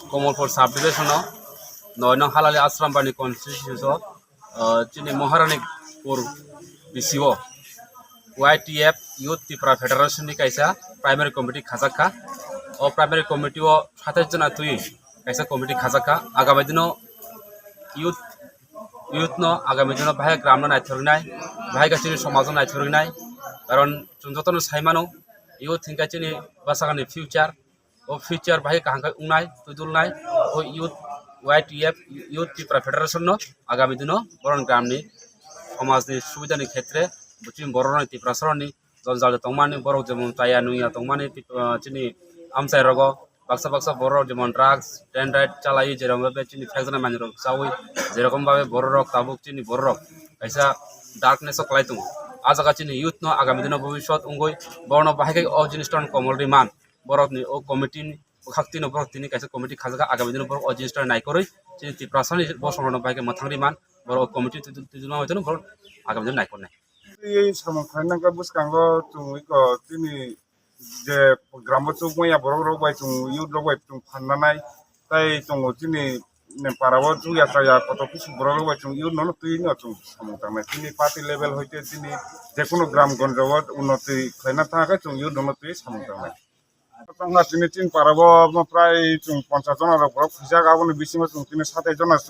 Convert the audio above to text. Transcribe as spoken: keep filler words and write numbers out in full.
Komolpur subdivision o noi nong Halali Ashram Bani constituency o, ah, chini Maharani pur B C o Y T F Youth Tipra Federation ni kaisa primary committee khajak kha. O primary committee o satais jona twi kaisa committee khajak kha. Agami dino youth, youth no agami dino bahai gram no naithok rinai, bahai khe chini somaj no naithok rinai. Karon chwng joto no sai mano, youth hinkhe chini bwsakni future. O future bahai kaham khe wngnai, twidulnai, o youth, Y T F, Youth Tipra Federation no agami dino borok gram ni somaj ni subida ni khetre chini borok rok ni Tiprasa rok ni jol jal tongmani, borok jemon chaya nungya tongmani, tip-, ah, chini amchai rogo baksa baksa borok jemon drugs, dendrite chalai, jerok chini phekjana manwi rok chawi, jerokom babe borok rok tabuk chini borok rok kaisa darkness o kwlai tongo. A jaga chini youth no agami dino bobiswt wngwi borok no bahai khe o jinis ton komol ri man, borok ni o committee ni bwkhak tino borok tini kaisa committee khajak kha, agami dino borok o jinis ton naikorwi chini Tiprasa ni bosong rok no bahai khe mwthang ri man, borok o committee twi twi twi twi ma hoiteno borok agami dino naikornai. Twi samung khlaina hwnkhe bwskango chwng iko chini je gramo chukmaya borok rok bai chwng youth rok bai chwng phan nanai tei tongo chini para o chukya chaya kotor kisu borok rok bai chwng youth no twi no chwng samung tangnai. Chini party level hoite chini jekunu gram gonjo o unnoti khlaina thang khe chwng youth no twi samung tangnai. Tongkha chini chini para o prai chwng ponchas jona rok borok khijak, aboni bisingo chwng chini satais jona chwng